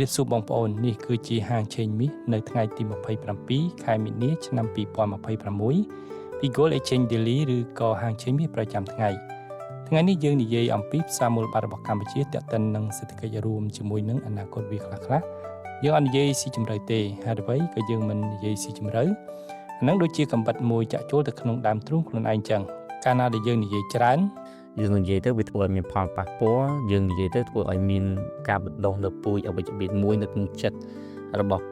រាបសួរបងប្អូននេះគឺជាហាងឆេងមាសនៅថ្ងៃទី27ខែមីនាឆ្នាំ2026ពី Gold Exchange Daily ឬក៏ហាងឆេងមាសប្រចាំថ្ងៃថ្ងៃនេះយើងនិយាយអំពីផ្សារមូលបត្ររបស់កម្ពុជាទាក់ទិននឹងសេដ្ឋកិច្ចរួមជាមួយនឹងអនាគតវាខ្លះៗយើងអត់និយាយស៊ីជម្រៅទេហេតុអ្វីក៏យើងមិននិយាយស៊ីជម្រៅអាហ្នឹងដូចជាកំបិតមួយចាក់ចូលទៅក្នុងដើមទ្រូងខ្លួនឯងចឹងកាលណាដែលយើងនិយាយច្រើន យើងនិយាយទៅវាធ្វើឲ្យមានផលប៉ះពាល់យើងនិយាយទៅធ្វើឲ្យមានការបណ្ដុះនៅពូជអវិជ្ជមានមួយនៅក្នុងចិត្តរបស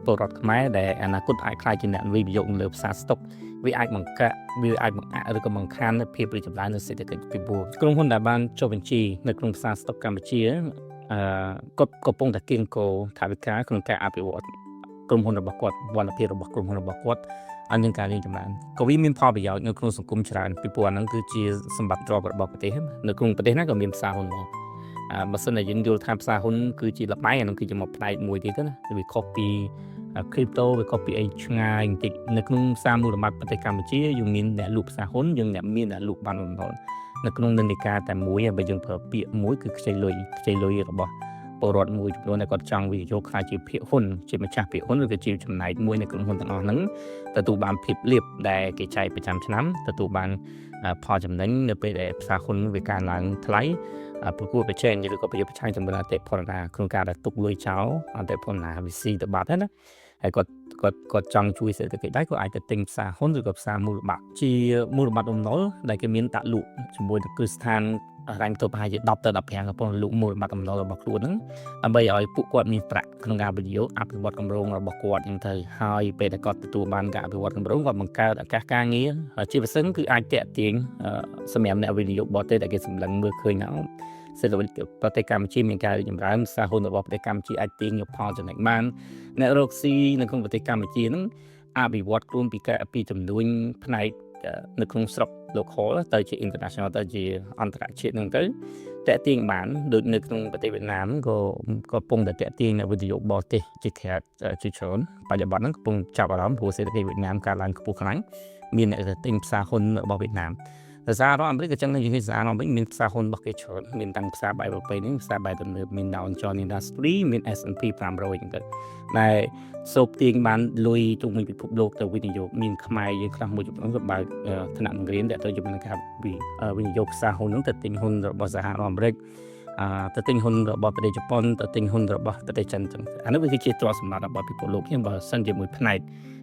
់ពលរដ្ឋខ្មែរដែលអនាគតអាចក្លាយជាអ្នកវិនិយោគនៅលើផ្សារស្តុកវាអាចបង្កាក់វាអាចបង្អាក់ឬក៏បង្ខាននូវភាពរីកចម្រើននៃសេដ្ឋកិច្ចពីព្រោះក្រុមហ៊ុនដែលបានចុះបញ្ជីនៅក្នុងផ្សារស្តុកកម្ពុជាគាត់កំពុងតែគៀងគរថវិកាក្នុងការអភិវឌ្ឍក្រុមហ៊ុនរបស់គាត់វឌ្ឍភាពរបស់ក្រុមហ៊ុនរបស់គាត់ឲ្យមានការរីកចម្រើនក៏វាមានផលប្រយោជន៍នៅក្នុងសង្គមច្រើនពីព្រោះអាហ្នឹងគឺជាសម្បត្តិទ្រព្យរបស់ប្រទេសនៅក្នុងប្រទេសណាក៏មានផ្សារហ៊ុនដែរបើសិនជាយើងយល់ថាផ្សារហ៊ុនគឺជាល្បែងអាហ្នឹងគឺជាមួយផ្នែកមួយទៀតណាវាខុសពី crypto វាខុសពីអីឆ្ងាយបន្តិចនៅក្នុងផ្សារមូលបត្រប្រទេសកម្ពុជាយើងមានអ្នកលក់ផ្សារហ៊ុនយើងអ្នកមានអ្នកលក់បានបំណុលនៅក្នុងនិន្នាការតែមួយបើយើងប្រើពាក្យមួយគឺខ្ចីលុយខ្ចីលុយរបស់ពលរដ្ឋមួយចំនួនដែលគាត់ចង់វិនិយោគក្លាយជាភាគហ៊ុនជាម្ចាស់ភាគហ៊ុនឬក៏ជាចំណែកមួយនៅក្រុមហ៊ុនទាំងអស់ហ្នឹងទទួលបានភាពលៀបដែលគេចែកប្រចាំឆ្នាំទទួលបានផលចំណេញនៅពេលដែលផ្សារហ៊ុនវាកើនឡើងថ្លៃប្រកួតប្រជែងឬក៏ប្រយុទ្ធប្រឆាំងជាមួយអតិផរណាក្នុងការដែលទុកលុយចោលអតិផរណាវាស៊ីទៅបាត់ហើយណាហើយគាត់គាត់គាត់ចង់ជួយសេដ្ឋកិច្ចដែរគាត់អាចទៅទិញផ្សារហ៊ុនឬក៏ផ្សារមូលបត្រជាមូលបត្របំណុលដែលគេមានដាក់លក់ជាមួយនឹងគ្រឹះស្ថានហិរញ្ញវត្ថុប្រហែលជា10ទៅ15កំពុងលក់មូលបត្របំណុលរបស់ខ្លួនហ្នឹងដើម្បីឲ្យពួកគាត់មានប្រាក់ក្នុងការវិនិយោគអភិវឌ្ឍគម្រោងរបស់គាត់ហ្នឹងទៅហើយពេលដែលគាត់ទទួលបានការអភិវឌ្ឍគម្រោងគាត់បង្កើតឱកាសការងារជាពិសេសគឺអាចតាក់ទាញសម្រាប់អ្នកវិនិយោគបរទេសដែលគេសម្លឹងមើលឃើញថាសេដ្ឋកិច្ចប្រទេសកម្ពុជាមានការរីកចម្រើនផ្សារហ៊ុនរបស់ប្រទេសកម្ពុជាអាចទាញយកផលចំណេញបានអ្នករកស៊ីនៅក្នុងប្រទេសកម្ពុជាហ្នឹងអភិវឌ្ឍខ្លួនពីការពីចំនួនផ្នែកនៅក្នុងស្រុក local ទៅជា international ទៅជាអន្តរជាតិហ្នឹងទៅតាក់ទាញបានដូចនៅក្នុងប្រទេសវៀតណាមក៏កំពុងតែតាក់ទាញអ្នកវិនិយោគបរទេសជាក្រៅជាច្រើនបច្ចុប្បន្នហ្នឹងកំពុងចាប់អារម្មណ៍ព្រោះសេដ្ឋកិច្ចវៀតណាមកើនឡើងខ្ពស់ខ្លាំងមានអ្នកទៅទិញផ្សារហ៊ុនរបស់វៀតណាមដោយសាររដ្ឋអាមេរិកក៏ចឹងដែរយើងឃើញសារអាមេរិកមានផ្សារហ៊ុនរបស់គេច្រើនមានតាំងផ្សារបែបប្រពៃណីផ្សារបែបទំនើបមាន Dow Jones Industry មាន S&P 500ចឹងទៅដែលសូបទាញបានលុយជុំវិញពិភពលោកទៅវិនិយោគមានខ្មែរយើងខ្លះមួយចំនួនក៏បើកថ្នាក់បង្រៀនដែលទៅជាមួយនឹងការវិនិយោគផ្សារហ៊ុនហ្នឹងទៅទិញហ៊ុនរបស់សហរដ្ឋអាមេរិកទៅទិញហ៊ុនរបស់ប្រទេសជប៉ុនទៅទិញហ៊ុនរបស់ប្រទេសចិនចឹងអានេះវាគឺជាទ្រព្យសម្បត្តិរបស់ពិភពលោកខ្ញុំបើសិនជាមួយផ្នែក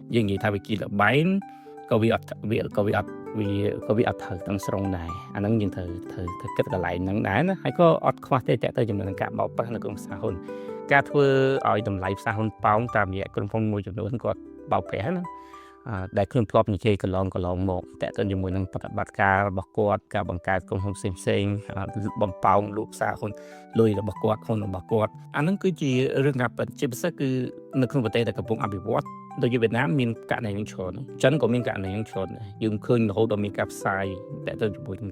យើងនិយាយថាវាជាល្បែងក៏វាអត់វាក៏វាអត់វាក៏វាអត់ត្រូវទាំងស្រុងដែរអាហ្នឹងយើងត្រូវត្រូវត្រូវគិតកន្លែងហ្នឹងដែរណាហើយក៏អត់ខ្វះទេតើទៅជាមួយនឹងការបោកប្រាស់នៅក្នុងផ្សារហ៊ុនការធ្វើឲ្យតម្លៃផ្សារហ៊ុនប៉ោងតាមរយៈក្រុមហ៊ុនមួយចំនួនគាត់បោកប្រាស់ណាដែលខ្ញុំធ្លាប់និយាយកន្លងកន្លងមកតើទៅជាមួយនឹងប្រតិបត្តិការរបស់គាត់ការបង្កើតក្រុមហ៊ុនផ្សេងផ្សេងបំប៉ោងលក់ផ្សារហ៊ុនលុយរបស់គាត់ហ៊ុនរបស់គាត់អាហ្នឹងគឺជារឿងការពិតជាពិសេសគឺនៅក្នុងប្រទេសដែលកំពុងអភិវឌ្ឍដូចជាវៀតណាមមានករណីនឹងច្រើនចិនក៏មានករណីនឹងច្រើនដែរយើងឃើញរហូតដល់មានការផ្សាយតើទៅជាមួយនឹង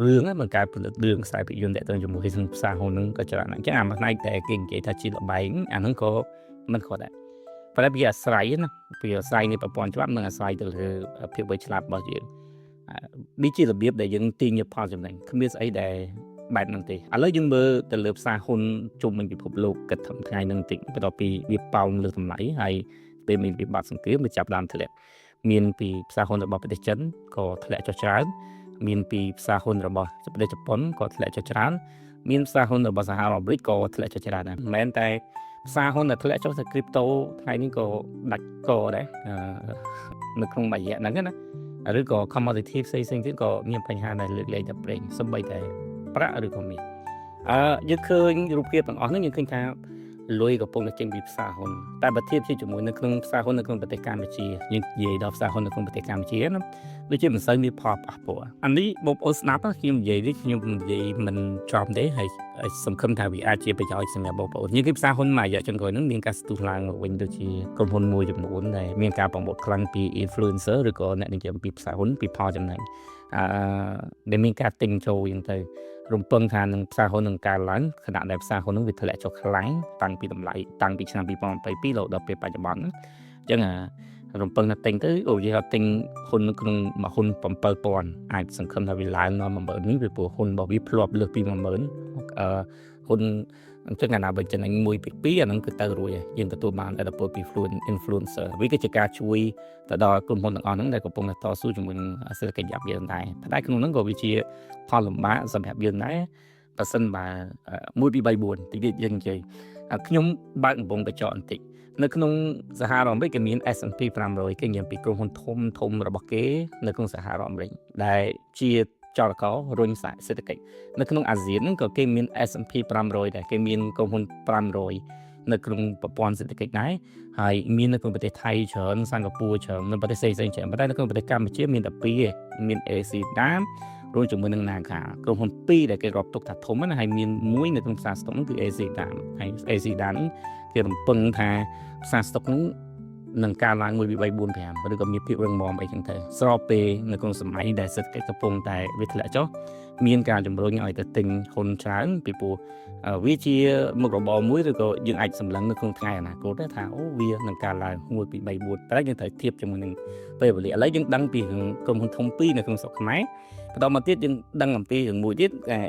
រឿងហ្នឹងមិនការផលិតរឿងខ្សែភាពយន្តតទៅជាមួយនឹងផ្សារហ៊ុនហ្នឹងក៏ច្រើនអញ្ចឹងអាមួយផ្នែកតែគេនិយាយថាជាល្បែងអាហ្នឹងក៏មិនខុសដែរប៉ុន្តែវាអាស្រ័យណាវាអាស្រ័យនៃប្រព័ន្ធច្បាប់និងអាស្រ័យទៅលើភាពវៃឆ្លាតរបស់យើងនេះជារបៀបដែលយើងទាញយកផលចំណេញគ្មានស្អីដែលបែបហ្នឹងទេឥឡូវយើងមើលទៅលើផ្សារហ៊ុនជុំវិញពិភពលោកគិតត្រឹមថ្ងៃហ្នឹងបន្តិចបន្ទាប់ពីវាប៉ោងលើតម្លៃហើយពេលមានវិបត្តិសង្គ្រាមវាចាប់ដើមធ្លាក់មានពីផ្សារហ៊ុនរបស់ប្រទេសចិនក៏ធ្លាក់ចុះច្រើនមានពីផ្សារហ៊ុនរបស់ប្រទេសជប៉ុនក៏ធ្លាក់ចុះច្រើនមានផ្សារហ៊ុនរបស់សហរដ្ឋអាមេរិកក៏ធ្លាក់ចុះច្រើនដែរមិនមែនតែផ្សារហ៊ុនដែលធ្លាក់ចុះទៅ crypto ថ្ងៃនេះក៏ដាច់កដែរនៅក្នុងមួយរយៈហ្នឹងណាឬក៏ commodity ផ្សេងៗទៀតក៏មានបញ្ហាដែរលើកលែងតែប្រេងសូម្បីតែប្រាក់ឬក៏មាសយើងឃើញរូបភាពទាំងអស់ហ្នឹងយើងឃើញថាលុយកំពុងតែចេញពីផ្សារហ៊ុនតែបើធៀបជាជាមួយនៅក្នុងផ្សារហ៊ុននៅក្នុងប្រទេសកម្ពុជាយើងនិយាយដល់ផ្សារហ៊ុននៅក្នុងប្រទេសកម្ពុជាណាដូចជាមិនសូវមានផលប៉ះពាល់អានេះបងប្អូនស្ដាប់ខ្ញុំនិយាយនេះខ្ញុំនិយាយមិនចំទេហើយសង្ឃឹមថាវាអាចជាប្រយោជន៍សម្រាប់បងប្អូនយើងគេផ្សារហ៊ុនមួយរយៈចុងក្រោយហ្នឹងមានការស្ទុះឡើងមកវិញដូចជាក្រុមហ៊ុនមួយចំនួនដែលមានការប្រមូលខ្លាំងពី influencer ឬក៏អ្នកនិយាយអំពីផ្សារហ៊ុនពីផលចំណេញដែលមានការទិញចូលយ៉ាងទៅរំពឹងថានឹងផ្សារហ៊ុននឹងកើនឡើងខណៈដែលផ្សារហ៊ុននឹងវាធ្លាក់ចុះខ្លាំងតាំងពីតម្លៃតាំងពីឆ្នាំ2022រហូតដល់ពេលបច្ចុប្បន្នអញ្ចឹងរំពឹងថាទិញទៅអូយថាទិញហ៊ុនក្នុងមួយហ៊ុន7000អាចសង្ឃឹមថាវាឡើងដល់10000នេះពីព្រោះហ៊ុនរបស់វាធ្លាប់លើសពី10000ហ៊ុន អញ្ចឹងកាលណាបើចំណេញ1ពី2អាហ្នឹងគឺទៅរួចហើយយើងទទួលបានឥទ្ធិពលពី influencer វាគឺជាការជួយទៅដល់ក្រុមហ៊ុនទាំងអស់ហ្នឹងដែលកំពុងតែតស៊ូជាមួយនឹងសេដ្ឋកិច្ចយ៉ាប់យើងដែរតែក្នុងហ្នឹងក៏វាជាផលលំបាកសម្រាប់យើងដែរបើសិនបើ1 2 3 4តិចទៀតយើងនិយាយខ្ញុំបើកកំពុងកញ្ចក់បន្តិចនៅក្នុងសហរដ្ឋអាមេរិកគេមាន S&P 500គេនិយាយពីក្រុមហ៊ុនធំធំរបស់គេនៅក្នុងសហរដ្ឋអាមេរិកដែលជាចលកររុញសេដ្ឋកិច្ចនៅក្នុងអាស៊ានហ្នឹងក៏គេមាន S&P 500ដែរគេមានក្រុមហ៊ុន500នៅក្នុងប្រព័ន្ធសេដ្ឋកិច្ចដែរហើយមាននៅក្នុងប្រទេសថៃច្រើនសិង្ហបុរីច្រើននៅប្រទេសផ្សេងៗច្រើនប៉ុន្តែនៅក្នុងប្រទេសកម្ពុជាមានតែពីរឯងមាន ACLEDA រួមជាមួយនឹង Naga ក្រុមហ៊ុនពីរដែលគេរាប់ទុកថាធំណាហើយមានមួយនៅក្នុងផ្សារស្តុកហ្នឹងគឺ ACLEDA ហើយ ACLEDA ហ្នឹងគេរំពឹងថាផ្សារស្តុកហ្នឹងនឹងកើនឡើង1 2 3 4 5ឬក៏មានភាពរឹងមាំអីចឹងទៅស្របពេលនៅក្នុងសម័យដែលសេដ្ឋកិច្ចកំពុងតែវាធ្លាក់ចុះមានការជំរុញឲ្យទៅទិញហ៊ុនច្រើនពីព្រោះវាជាមុខរបរមួយឬក៏យើងអាចសម្លឹងនៅក្នុងថ្ងៃអនាគតថាអូវានឹងកើនឡើង1 2 3 4តែយើងត្រូវធៀបជាមួយនឹងពេលវេលាឥឡូវយើងដឹងពីរឿងក្រុមហ៊ុនធំពីរនៅក្នុងស្រុកខ្មែរបន្តមកទៀតយើងដឹងអំពីរឿងមួយទៀតតែ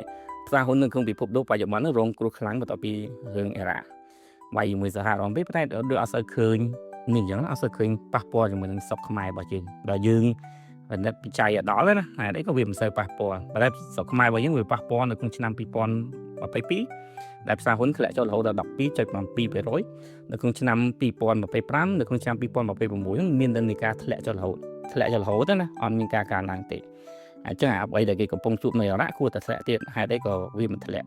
ផ្សារហ៊ុននៅក្នុងពិភពលោកបច្ចុប្បន្នរងគ្រោះខ្លាំងបន្ទាប់ពីរឿងអ៊ីរ៉ាក់វាយជាមួយសហរដ្ឋអាមេរិកតែដូចអត់សូវឃើញនេះអញ្ចឹងអត់សូវឃើញប៉ះពាល់ជាមួយនឹងស្រុកខ្មែររបស់យើងដល់យើងពិនិត្យវិច័យឲ្យដល់ណាហេតុអីក៏វាមិនសូវប៉ះពាល់ប៉ុន្តែស្រុកខ្មែររបស់យើងវាប៉ះពាល់នៅក្នុងឆ្នាំ2022ដែលផ្សារហ៊ុនធ្លាក់ចុះរហូតដល់12.7%នៅក្នុងឆ្នាំ2025នៅក្នុងឆ្នាំ2026ហ្នឹងមាននិន្នាការធ្លាក់ចុះរហូតធ្លាក់ចុះរហូតណាអត់មានការកើនឡើងទេអញ្ចឹងអ្វីដែលគេកំពុងជួបនៅអរ៉ាគួរតែធ្លាក់ទៀតហេតុអីក៏វាមិនធ្លាក់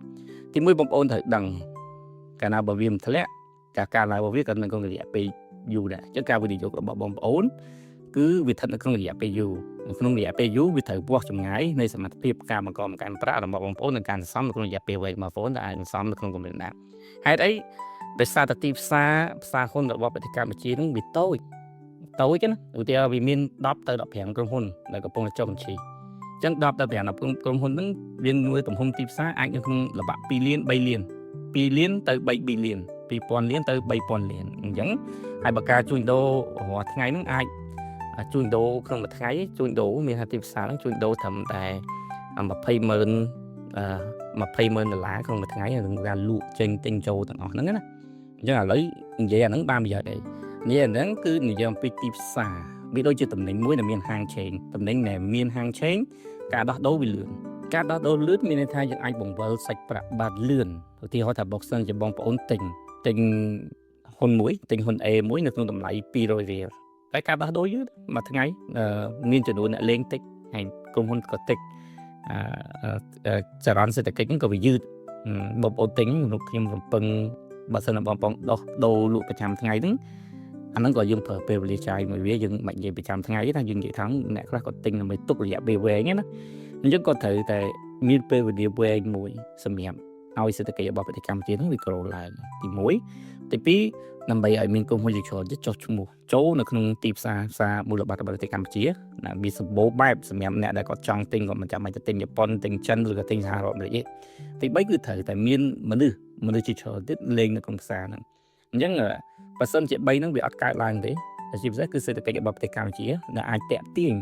ទីមួយបងប្អូនត្រូវដឹងកាលណាបើវាមិនធ្លាក់ការកើនឡើងរបស់វាក៏នៅក្នុងរយៈពេលយូរដែរអញ្ចឹងការវិនិយោគរបស់បងប្អូនគឺវាស្ថិតនៅក្នុងរយៈពេលយូរក្នុងរយៈពេលយូរវាត្រូវវាស់ចម្ងាយនៃសមត្ថភាពការបង្កបង្កើនប្រាក់របស់បងប្អូននិងការសន្សំនៅក្នុងរយៈពេលវែងបងប្អូនដែលអាចសន្សំនៅក្នុងកម្រិតណាហេតុអីដោយសារតែទីផ្សារផ្សារហ៊ុនរបស់ប្រទេសកម្ពុជានឹងវាតូចតូចណាឧទាហរណ៍វាមាន10ទៅ15ក្រុមហ៊ុនដែលកំពុងតែចុះបញ្ជីអញ្ចឹង10ទៅ15ក្រុមហ៊ុនហ្នឹងវាមួយទំហំទីផ្សារអាចនៅក្នុងល្បាក់2លាន3លាន2លានទៅ3 billion 2000លានទៅ3000លានអញ្ចឹងហើយបើការជួញដូររាល់ថ្ងៃហ្នឹងអាចជួញដូរក្នុងមួយថ្ងៃជួញដូរមានថាទីផ្សារហ្នឹងជួញដូរត្រឹមតែ20ម៉ឺនអឺ20ម៉ឺនដុល្លារក្នុងមួយថ្ងៃក្នុងការលក់ចេញទិញចូលទាំងអស់ហ្នឹងណាអញ្ចឹងឥឡូវនិយាយអាហ្នឹងបានប្រយោជន៍អីនិយាយអាហ្នឹងគឺនិយាយអំពីទីផ្សារវាដូចជាតំណែងមួយដែលមានហាងឆេងតំណែងដែលមានហាងឆេងការដោះដូរវាលឿនការដោះដូរលឿនមានន័យថាយើងអាចបង្វិលសាច់ប្រាក់បានលឿនឧទាហរណ៍ថាបើសិនជាបងប្អូនទិញទិញហ៊ុនមួយទិញហ៊ុន A មួយនៅក្នុងតម្លៃ200រៀលតែការដោះដូរយឺតមួយថ្ងៃមានចំនួនអ្នកលេងតិចហើយក្រុមហ៊ុនក៏តិចអឺចរន្តសេដ្ឋកិច្ចហ្នឹងក៏វាយឺតបងប្អូនទិញនោះខ្ញុំរំពឹងបើសិនបងប្អូនដោះដូរលក់ប្រចាំថ្ងៃហ្នឹងអាហ្នឹងក៏យើងប្រើពេលវេលាចាយមួយវាយើងមិននិយាយប្រចាំថ្ងៃទេថាយើងនិយាយថាអ្នកខ្លះក៏ទិញដើម្បីទុករយៈពេលវែងណាអញ្ចឹងក៏ត្រូវតែមានពេលវេលាវែងមួយសម្រាប់ឲ្យសេដ្ឋកិច្ចរបស់ប្រទេសកម្ពុជាហ្នឹងវាក្រឡើងទី1ទី2ដើម្បីឲ្យមានក្រុមហ៊ុនជាច្រើនចុះឈ្មោះចូលនៅក្នុងទីផ្សារផ្សារមូលបត្ររបស់ប្រទេសកម្ពុជាណាវាសម្បូរបែបសម្រាប់អ្នកដែលគាត់ចង់ទិញគាត់មិនចាំបាច់ទៅទិញជប៉ុនទិញចិនឬក៏ទិញសហរដ្ឋអាមេរិកទេទី3គឺត្រូវតែមានមនុស្សមនុស្សជាច្រើនទៀតលេងនៅក្នុងផ្សារហ្នឹងអញ្ចឹងបើសិនជា3ហ្នឹងវាអត់កើតឡើងទេជាពិសេសគឺសេដ្ឋកិច្ចរបស់ប្រទេសកម្ពុជាដែលអាចតាក់ទាញ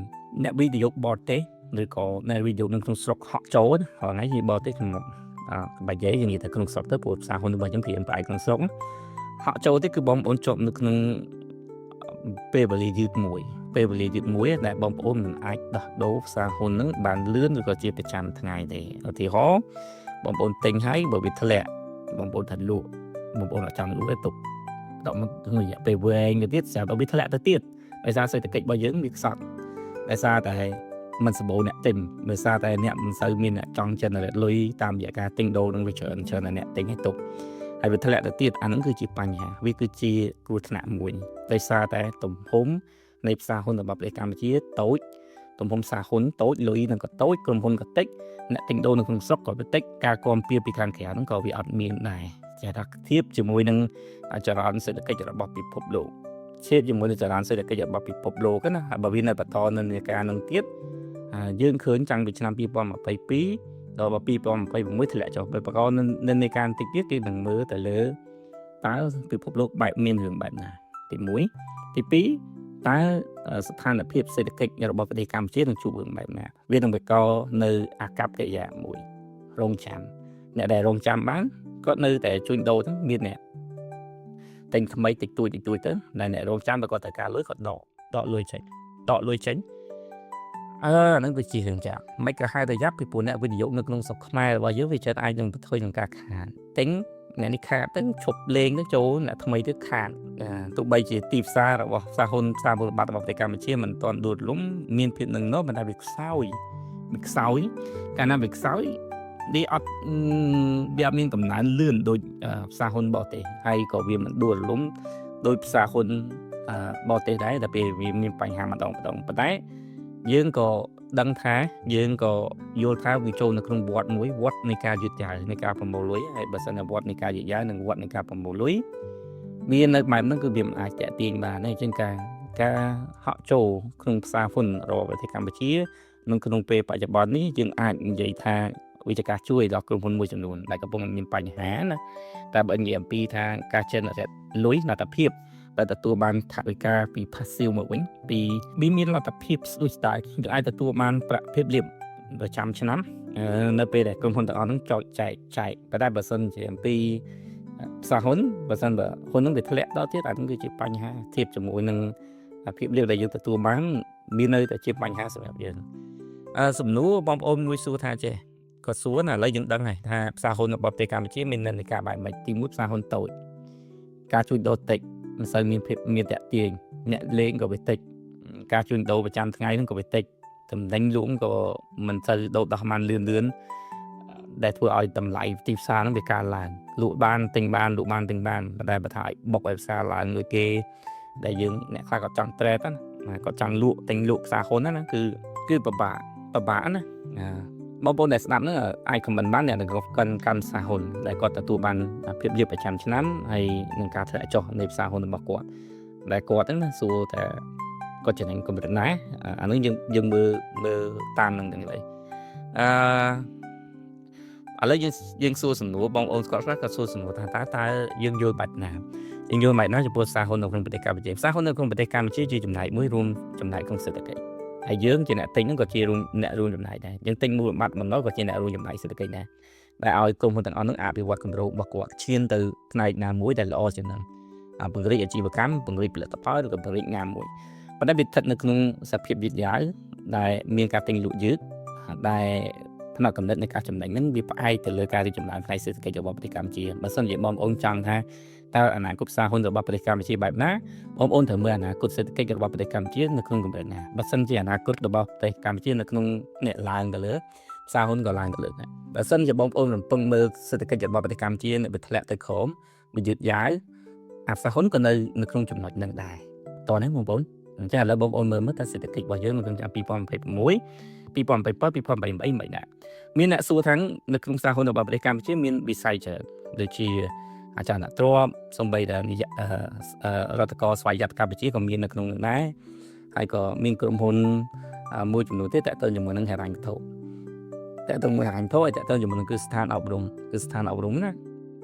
អ្នកវិនិយោគបរទេសឬក៏អ្នកវិនិយោគនៅក្នុងស្រុកហក់ចូលរាល់ថ្ងៃជាបរទេសក្នុងអឺបាច់និយាយយើងនិយាយថាក្នុងស្រុកទៅព្រោះផ្សារហ៊ុនរបស់យើងព្រាមផ្អែកក្នុងស្រុកហក់ចូលទេគឺបងប្អូនជាប់នៅក្នុងពេលវេលាយឺតមួយពេលវេលាយឺតមួយដែលបងប្អូនមិនអាចដោះដូរផ្សារហ៊ុននឹងបានលឿនឬក៏ជាប្រចាំថ្ងៃទេឧទាហរណ៍បងប្អូនទិញហើយបើវាធ្លាក់បងប្អូនថាលក់បងប្អូនអត់ចង់លក់ទេទុកដល់មករយៈពេលវែងទៅទៀតស្រាប់តែវាធ្លាក់ទៅទៀតដោយសារសេដ្ឋកិច្ចរបស់យើងវាខ្សត់ដោយសារតែមិនសម្បូរអ្នកទិញដោយសារតែអ្នកមិនសូវមានអ្នកចង់ generate លុយតាមរយៈការទិញដូរនឹងវាច្រើនច្រើនតែអ្នកទិញឲ្យទុកហើយវាធ្លាក់ទៅទៀតអាហ្នឹងគឺជាបញ្ហាវាគឺជាគ្រោះថ្នាក់មួយដោយសារតែទំហំនៃផ្សារហ៊ុនរបស់ប្រទេសកម្ពុជាតូចទំហំផ្សារហ៊ុនតូចលុយនឹងក៏តូចក្រុមហ៊ុនក៏តិចអ្នកទិញដូរនៅក្នុងស្រុកក៏វាតិចការគាំពៀពីខាងក្រៅហ្នឹងក៏វាអត់មានដែរចេះថាធៀបជាមួយនឹងចរន្តសេដ្ឋកិច្ចរបស់ពិភពលោកធៀបជាមួយនឹងចរន្តសេដ្ឋកិច្ចរបស់ពិភពលោកណាហើយបើវានៅបន្តនៅនៃការនឹងទៀតយើងឃើញតាំងពីឆ្នាំ2022ដល់2026ធ្លាក់ចុះបើបកនៅនៃការតិចទៀតគេនឹងមើលទៅលើតើពិភពលោកបែបមានរឿងបែបណាទី1ទី2តើស្ថានភាពសេដ្ឋកិច្ចរបស់ប្រទេសកម្ពុជានឹងជួបរឿងបែបណាវានឹងបង្កនៅអាកប្បកិរិយាមួយរងចាំអ្នកដែលរងចាំបាន គាត់នៅតែជួញដូរហ្នឹងមានអ្នកទិញថ្មីតិចតួចតិចតួចទៅដែលអ្នករងចាំបើគាត់ត្រូវការលុយគាត់ដកដកលុយចេញដកលុយចេញអឺអាហ្នឹងវាជារឿងចាមិនក៏ហៅតែយ៉ាប់ពីព្រោះអ្នកវិនិយោគនៅក្នុងស្រុកខ្មែររបស់យើងវាចិត្តអាចនឹងធ្វើក្នុងការខាតទិញអ្នកនេះខាតទៅឈប់លេងទៅចូលអ្នកថ្មីទៀតខាតទោះបីជាទីផ្សាររបស់ផ្សារហ៊ុនផ្សារមូលបត្ររបស់ប្រទេសកម្ពុជាមិនទាន់ដួលរលំមានភាពនឹងនោះប៉ុន្តែវាខ្សោយវាខ្សោយកាលណាវាខ្សោយវាអត់វាអត់មានកំណើនលឿនដូចផ្សារហ៊ុនបរទេសហើយក៏វាមិនដួលរលំដោយផ្សារហ៊ុនបរទេសដែរតែពេលវាមានបញ្ហាម្ដងម្ដងប៉ុន្តែយើងក៏ដឹងថាយើងក៏យល់ថាវាចូលនៅក្នុងវត្តមួយវត្តនៃការយឺតយ៉ាវនៃការប្រមូលលុយហើយបើសិនជាវត្តនៃការយឺតយ៉ាវនិងវត្តនៃការប្រមូលលុយវានៅបែបហ្នឹងគឺវាមិនអាចតាក់ទាញបានទេអញ្ចឹងការការហក់ចូលក្នុងផ្សារហ៊ុនរបស់ប្រទេសកម្ពុជានៅក្នុងពេលបច្ចុប្បន្ននេះយើងអាចនិយាយថាវិជាការជួយដល់ក្រុមហ៊ុនមួយចំនួនដែលកំពុងមានបញ្ហាណាតែបើនិយាយអំពីថាការ generate លុយលទ្ធភាពដែលទទួលបានថវិកាពី passive មកវិញពីវាមានលទ្ធភាពស្ដួចស្ដាយយើងអាចទទួលបានប្រាក់ភាពលៀបប្រចាំឆ្នាំនៅពេលដែលក្រុមហ៊ុនទាំងអស់ហ្នឹងចោចចែកចែកប៉ុន្តែបើសិនជាអំពីផ្សារហ៊ុនបើសិនបើហ៊ុនហ្នឹងវាធ្លាក់ដល់ទៀតអាហ្នឹងគឺជាបញ្ហាធៀបជាមួយនឹងភាពលៀបដែលយើងទទួលបានមាននៅតែជាបញ្ហាសម្រាប់យើងអឺសំណួរបងប្អូនមួយសួរថាចេះគាត់សួរណាឥឡូវយើងដឹងហើយថាផ្សារហ៊ុនរបស់ប្រទេសកម្ពុជាមាននិន្នាការបែបម៉េចទីមួយផ្សារហ៊ុនតូចការជួញដូរតិចមិនសូវមានភាពមានតាក់ទាញអ្នកលេងក៏វាតិចការជួញដូរប្រចាំថ្ងៃហ្នឹងក៏វាតិចតំណែងលក់ក៏មិនសូវដូរដោះបានលឿនលឿនដែលធ្វើឲ្យតម្លៃទីផ្សារហ្នឹងវាកើនឡើងលក់បានទិញបានលក់បានទិញបានប៉ុន្តែបើថាឲ្យបុកឲ្យផ្សារឡើងដូចគេដែលយើងអ្នកខ្លះក៏ចង់ trade ណាគាត់ចង់លក់ទិញលក់ផ្សារហ៊ុនណាគឺគឺពិបាកពិបាកណាបងប្អូនដែលស្ដាប់ហ្នឹងអាច comment បានអ្នកដែលគាត់កាន់កាន់ផ្សារហ៊ុនដែលគាត់ទទួលបានភាពយឺតប្រចាំឆ្នាំហើយនឹងការធ្លាក់ចុះនៃផ្សារហ៊ុនរបស់គាត់ដែលគាត់ហ្នឹងណាសួរតែគាត់ចំណេញកម្រិតណាអាហ្នឹងយើងយើងមើលមើលតាមនឹងទាំងអីអឺឥឡូវយើងយើងសួរសំណួរបងប្អូនគាត់ខ្លះគាត់សួរសំណួរថាតើតើយើងយល់បែបណាយើងយល់បែបណាចំពោះផ្សារហ៊ុននៅក្នុងប្រទេសកម្ពុជាផ្សារហ៊ុននៅក្នុងប្រទេសកម្ពុជាជាចំណែកមួយរួមចំណែកក្នុងសេដ្ឋកិច្ចហើយយើងជាអ្នកទិញហ្នឹងក៏ជារួមអ្នករួមចំណែកដែរយើងទិញមូលបត្របំណុលក៏ជាអ្នករួមចំណែកសេដ្ឋកិច្ចដែរដែលឲ្យក្រុមហ៊ុនទាំងអស់ហ្នឹងអភិវឌ្ឍគម្រោងរបស់គាត់ឈានទៅផ្នែកណាមួយដែលល្អជាងហ្នឹងពង្រីកអាជីវកម្មពង្រីកផលិតផលឬក៏ពង្រីកណាមួយប៉ុន្តែវាស្ថិតនៅក្នុងសភាពយឺតយ៉ាវដែលមានការទិញលក់យឺតដែលផ្នែកកំណត់នៃការចំណេញហ្នឹងវាផ្អែកទៅលើការរីកចម្រើនផ្នែកសេដ្ឋកិច្ចរបស់ប្រទេសកម្ពុជាបើសិនជាបងប្អូនចង់ថាតើអនាគតផ្សារហ៊ុនរបស់ប្រទេសកម្ពុជាបែបណាបងប្អូនត្រូវមើលអនាគតសេដ្ឋកិច្ចរបស់ប្រទេសកម្ពុជានៅក្នុងកម្រិតណាបើសិនជាអនាគតរបស់ប្រទេសកម្ពុជានៅក្នុងអ្នកឡើងទៅលើផ្សារហ៊ុនក៏ឡើងទៅលើដែរបើសិនជាបងប្អូនរំពឹងមើលសេដ្ឋកិច្ចរបស់ប្រទេសកម្ពុជាវាធ្លាក់ទៅក្រោមវាយឺតយ៉ាវអាផ្សារហ៊ុនក៏នៅនៅក្នុងចំណុចហ្នឹងដែរតោះនេះបងប្អូនអញ្ចឹងឥឡូវបងប្អូនមើលមើលតើសេដ្ឋកិច្ចរបស់យើងនៅក្នុងឆ្នាំ2026 2027 2028មិនដែរមានអ្នកសួរថានៅក្នុងផ្សារហ៊ុនរបស់ប្រទេសកម្ពុជាមានវិស័យច្រើនដូចជាអាចារ្យអ្នកទ្របសំបីតែរដ្ឋកោស្វយ័តកម្ពុជាក៏មាននៅក្នុងនោះដែរហើយក៏មានក្រុមហ៊ុនមួយចំនួនទៀតតើតើជាមួយនឹងហិរញ្ញវត្ថុតើតើមួយហិរញ្ញវត្ថុហើយតើតើជាមួយនឹងគឺស្ថានអប់រំគឺស្ថានអប់រំណា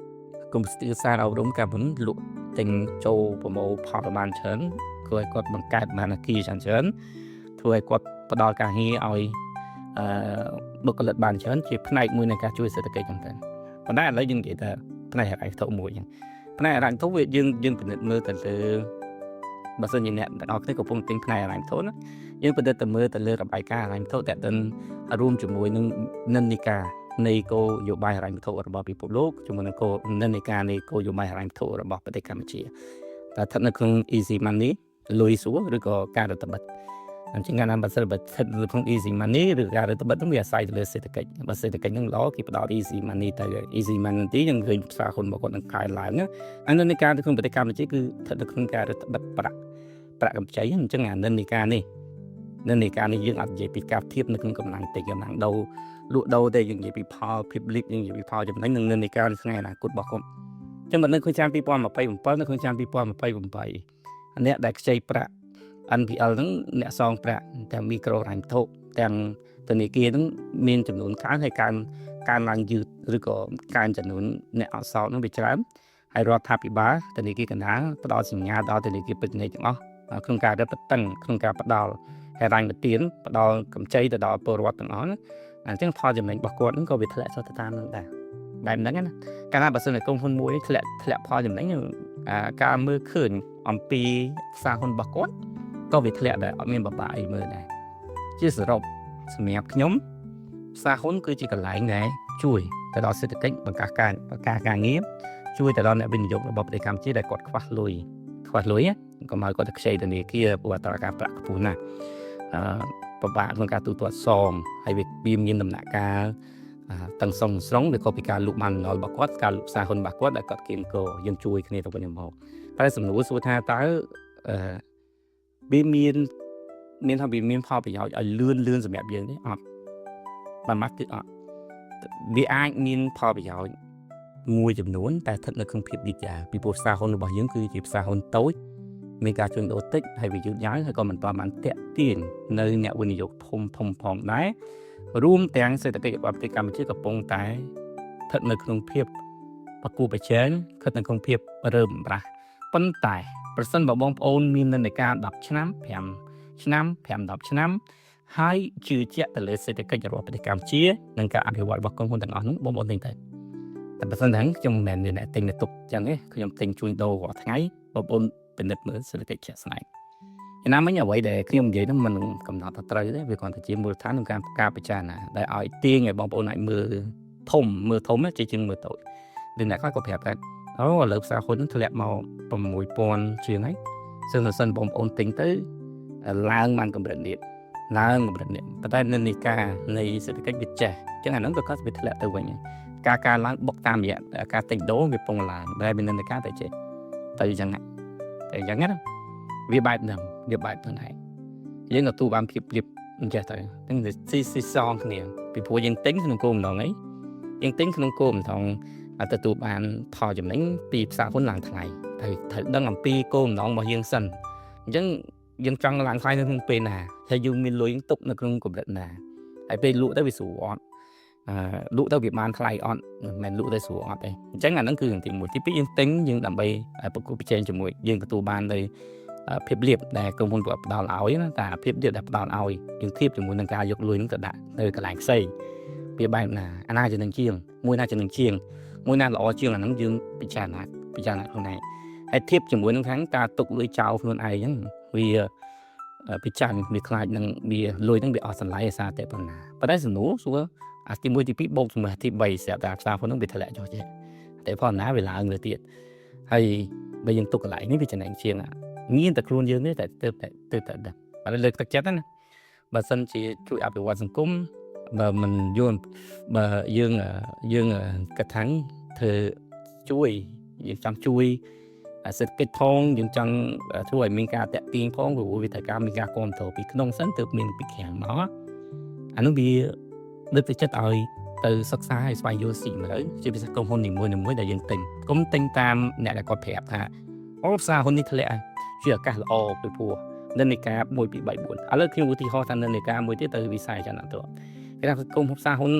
គុំស្ថានអប់រំកាលមុនលក់ទិញចូលប្រមូលផលបានច្រើនគឺឲ្យគាត់បង្កើតបានអាគារច្រើនច្រើនធ្វើឲ្យគាត់ផ្ដល់ការងារឲ្យអឺបុគ្គលិកបានច្រើនជាផ្នែកមួយនៃការជួយសេដ្ឋកិច្ចហ្នឹងទៅប៉ុន្តែឥឡូវយើងនិយាយថាផ្នែកហិរញ្ញវត្ថុមួយហ្នឹងផ្នែកហិរញ្ញវត្ថុវាយើងយើងពិនិត្យមើលទៅលើបើសិនជាអ្នកទាំងអស់គ្នាកំពុងទិញផ្នែកហិរញ្ញវត្ថុណាយើងពិនិត្យទៅមើលទៅលើរបាយការណ៍ហិរញ្ញវត្ថុតើតិនរួមជាមួយនឹងនិន្នាការនៃគោលនយោបាយហិរញ្ញវត្ថុរបស់ពិភពលោកជាមួយនឹងគោលនិន្នាការនៃគោលនយោបាយហិរញ្ញវត្ថុរបស់ប្រទេសកម្ពុជាតើស្ថិតនៅក្នុង easy money លុយស្រួលឬក៏ការរដ្ឋបិទអញ្ចឹងកាលណាបើសិនបើស្ថិតនៅក្នុង easy money ឬការរដ្ឋបិទនោះវាអាស្រ័យទៅលើសេដ្ឋកិច្ចបើសេដ្ឋកិច្ចនឹងល្អគេផ្ដល់ easy money ទៅ easy money ទីយើងឃើញផ្សារហ៊ុនរបស់គាត់នឹងកើនឡើងអានិន្នាការនៅក្នុងប្រទេសកម្ពុជាគឺស្ថិតនៅក្នុងការរដ្ឋបិទប្រាក់ប្រាក់កម្ចីអញ្ចឹងអានិន្នាការនេះនិន្នាការនេះយើងអត់និយាយពីការធៀបនៅក្នុងកម្លាំងតិចកម្លាំងដូរលក់ដូរទេយើងនិយាយពីផលភាពលៀបយើងនិយាយពីផលចំណេញនិងនិន្នាការនៅថ្ងៃអនាគតរបស់គាត់អញ្ចឹងបើនៅក្នុងឆ្នាំ2027នៅក្នុងឆ្នាំ2028អ្នកដែលខ្ចីប្រាក់ NPL ហ្នឹងអ្នកសងប្រាក់ទាំងមីក្រូហិរញ្ញវត្ថុទាំងធនាគារហ្នឹងមានចំនួនកើនហើយកើនកើនឡើងយឺតឬក៏កើនចំនួនអ្នកអត់សោតហ្នឹងវាច្រើនហើយរដ្ឋាភិបាលធនាគារកណ្ដាលផ្ដល់សញ្ញាដល់ធនាគារពាណិជ្ជទាំងអស់ក្នុងការរឹតបន្តឹងក្នុងការផ្ដល់ហិរញ្ញប្បទានផ្ដល់កម្ចីទៅដល់ពលរដ្ឋទាំងអស់ណាអញ្ចឹងផលចំណេញរបស់គាត់ហ្នឹងក៏វាធ្លាក់ចុះទៅតាមនឹងដែរ។ បែបហ្នឹងណាកាលណាបើសិនជាក្រុមហ៊ុនមួយធ្លាក់ធ្លាក់ផលចំណេញអាការមើលឃើញអំពីផ្សារហ៊ុនរបស់គាត់ក៏វាធ្លាក់ដែរអត់មានបបាក់អីមើលដែរជាសរុបសម្រាប់ខ្ញុំផ្សារហ៊ុនគឺជាកន្លែងដែលជួយទៅដល់សេដ្ឋកិច្ចបង្កើតការបង្កើតការងារជួយទៅដល់អ្នកវិនិយោគរបស់ប្រទេសកម្ពុជាដែលគាត់ខ្វះលុយខ្វះលុយកុំឲ្យគាត់ទៅខ្ចីធនាគារព្រោះអត្រាការប្រាក់ខ្ពស់ណាស់អឺពិបាកក្នុងការទូទាត់សងហើយវាមានដំណាក់កាលតឹងសុងស្រុងវាក៏ពីការលក់បានបំណុលរបស់គាត់ការលក់ផ្សារហ៊ុនរបស់គាត់ដែលគាត់គៀមកយើងជួយគ្នាទៅវិញទៅមកតែសំណួរសួរថាតើអឺវាមានមានថាវាមានផលប្រយោជន៍ឲ្យលឿនលឿនសម្រាប់យើងទេអត់បើម៉ាត់គឺអត់វាអាចមានផលប្រយោជន៍មួយចំនួនតែស្ថិតនៅក្នុងភាពយឺតយ៉ាវពីព្រោះផ្សារហ៊ុនរបស់យើងគឺជាផ្សារហ៊ុនតូចមានការជួញដូរតិចហើយវាយឺតយ៉ាវហើយក៏មិនទាន់បានតាក់ទាញនៅអ្នកវិនិយោគធំធំផងដែររួមទាំងសេដ្ឋកិច្ចរបស់ប្រទេសកម្ពុជាកំពុងតែស្ថិតនៅក្នុងភាពប្រគួតប្រជែងស្ថិតនៅក្នុងភាពរើបម្រាស់ប៉ុន្តែប្រសិនបើបងប្អូនមាននិន្នាការ10ឆ្នាំ5ឆ្នាំ5 10ឆ្នាំហើយជឿជាក់ទៅលើសេដ្ឋកិច្ចរបស់ប្រទេសកម្ពុជានិងការអភិវឌ្ឍរបស់ក្រុមហ៊ុនទាំងអស់នោះបងប្អូនទិញទៅតែបើសិនហ្នឹងខ្ញុំមិនមែនអ្នកទិញនៅទុកចឹងទេខ្ញុំទិញជួញដូររាល់ថ្ងៃបងប្អូនពិនិត្យមើលសេដ្ឋកិច្ចជាក់ស្ដែងឯណាមិញអ្វីដែលខ្ញុំនិយាយហ្នឹងមិនកំណត់ថាត្រូវទេវាគ្រាន់តែជាមូលដ្ឋានក្នុងការការពិចារណាដែលឲ្យទាញឲ្យបងប្អូនអាចមើលធំមើលធំជាជាងមើលតូចឬអ្នកខ្លះក៏ប្រាប់ថាអូឥឡូវផ្សារហ៊ុនហ្នឹងធ្លាក់មក6000ជាងហើយសិនសិនបងប្អូនទិញទៅឡើងបានកម្រិតនេះឡើងកម្រិតនេះប៉ុន្តែនិន្នាការនៃសេដ្ឋកិច្ចវាចេះអញ្ចឹងអាហ្នឹងក៏គាត់វាធ្លាក់ទៅវិញការការឡើងបុកតាមរយៈការទិញដូរវាពងឡើងតែមាននិន្នាការតែចេះទៅអញ្ចឹងតែអញ្ចឹងណាវាបែបហ្នឹងវាបែបហ្នឹងឯងយើងទទួលបានភាពរៀបអញ្ចេះទៅហ្នឹងស៊ីស៊ីសងគ្នាពីព្រោះយើងទិញក្នុងគោលបំណងអីយើងទិញក្នុងគោលបំណងទទួលបានផលចំណេញពីផ្សារហ៊ុនឡើងថ្លៃត្រូវត្រូវដឹងអំពីគោលបំណងរបស់យើងសិនអញ្ចឹងយើងចង់ឡើងថ្លៃនៅក្នុងពេលណាហើយយើងមានលុយទុកនៅក្នុងកម្រិតណាហើយពេលលក់ទៅវាស្រួលអត់អឺលក់ទៅវាបានថ្លៃអត់មិនមែនលក់ទៅស្រួលអត់ទេអញ្ចឹងអាហ្នឹងគឺរឿងទី1ទី2យើងទិញយើងដើម្បីប្រកួតប្រជែងជាមួយយើងទទួលបាននៅភាពលៀបដែលក្រុមហ៊ុនផ្ដល់ឲ្យណាតែភាពលៀបដែលផ្ដល់ឲ្យយើងធៀបជាមួយនឹងការយកលុយហ្នឹងទៅដាក់នៅកន្លែងផ្សេងវាបែបណាអាណាចំណេញជាងមួយណាចំណេញជាងមួយណាល្អជាងអាហ្នឹងយើងពិចារណាពិចារណាខ្លួនឯងហើយធៀបជាមួយនឹងខាងការទុកលុយចោលខ្លួនឯងហ្នឹងវាពិចារវាខ្លាចនឹងវាលុយហ្នឹងវាអស់តម្លៃឯសារតែប៉ុណ្ណាប៉ុន្តែសំណួរសួរអាទី1ទី2បូកជាមួយទី3ស្រាប់តែផ្សារហ្នឹងវាធ្លាក់ចុះចេះតែផងណាវាឡើងលើទៀតហើយបើយើងទុកកន្លែងនេះវាចំណេញជាងមានតែខ្លួនយើងទេតែទើបតែទើបតែដឹងបើលើកទឹកចិត្តណាបើសិនជាជួយអភិវឌ្ឍសង្គមបើមិនយល់បើយើងយើងគិតថាធ្វើជួយយើងចង់ជួយសេដ្ឋកិច្ចផងយើងចង់ធ្វើឲ្យមានការតាក់ទាញផងព្រោះវាត្រូវការមានការគ្រប់គ្រងពីក្នុងសិនទើបមានពីក្រៅមកអានោះវាលើកទឹកចិត្តឲ្យទៅសិក្សាឲ្យស្វែងយល់ស៊ីជម្រៅជាពិសេសក្រុមហ៊ុននីមួយៗដែលយើងទិញកុំទិញតាមអ្នកដែលគាត់ប្រាប់ថាអូផ្សារហ៊ុននេះធ្លាក់ជាឱកាសល្អពីព្រោះនិន្នាការ1 2 3 4ឥឡូវខ្ញុំឧទាហរណ៍ថានិន្នាការមួយទៀតទៅវិស័យចលនាទ្រព្យគេថាក្រុមផ្សារហ៊ុន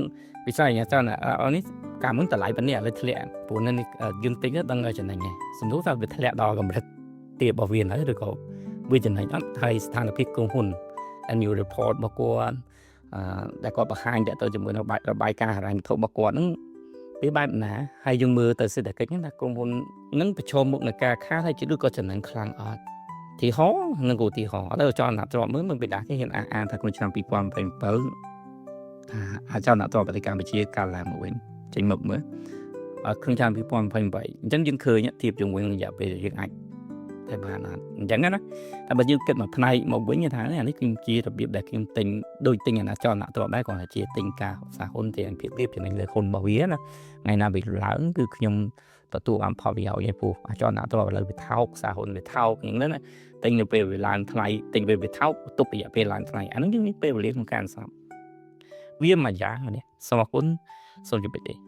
វិស័យចលនានេះកាលមុនតម្លៃប៉ុណ្នេះឥឡូវធ្លាក់ព្រោះនៅនេះយើងទិញដឹងឲ្យចំណេញហើយសំណួរថាវាធ្លាក់ដល់កម្រិតទាបរបស់វាហើយឬក៏វាចំណេញអត់ហើយស្ថានភាពក្រុមហ៊ុន annual report របស់គាត់អឺដែលគាត់បង្ហាញតទៅជាមួយនឹងរបាយការណ៍ហិរញ្ញវត្ថុរបស់គាត់ហ្នឹងវាបែបណាហើយយើងមើលទៅសេដ្ឋកិច្ចហ្នឹងថាក្រុមហ៊ុនហ្នឹងប្រឈមមុខនឹងការខាតហើយឬក៏ចំណេញខ្លាំងអត់ទីហោនឹងឧទាហរណ៍អត់ទៅចោលណាត់ទ្របមើលមិនពីដាគេហ៊ានអះអាងថាក្នុងឆ្នាំ2027ថាអាចចោលណាត់ទ្របប្រទេសកម្ពុជាកាលឡើងមកវិញចេញមកមើលក្នុងឆ្នាំ2028អញ្ចឹងយើងឃើញធៀបជាមួយនឹងរយៈពេលយើងអាចតែបានអត់អញ្ចឹងណាតែបើយើងគិតមួយផ្នែកមកវិញថាអានេះគឺជារបៀបដែលខ្ញុំទិញដូចទិញអាណាចលនាទ្រព្យដែរគ្រាន់តែជាទិញការផ្សារហ៊ុនទាំងភាពរៀបចំណេញលើហ៊ុនរបស់វាណាថ្ងៃណាវាឡើងគឺខ្ញុំទទួលបានផលប្រយោជន៍ឯព្រោះអាចលនាទ្រព្យឥឡូវវាថោកផ្សារហ៊ុនវាថោកអញ្ចឹងណាទិញនៅពេលវាឡើងថ្លៃទិញពេលវាថោកទុករយៈពេលឡើងថ្លៃអាហ្នឹងយើងមានពេលវេលាក្នុងការសន្សំវាមួយយ៉ាងនេះសូមអរគុណសូមជម្រាបលា។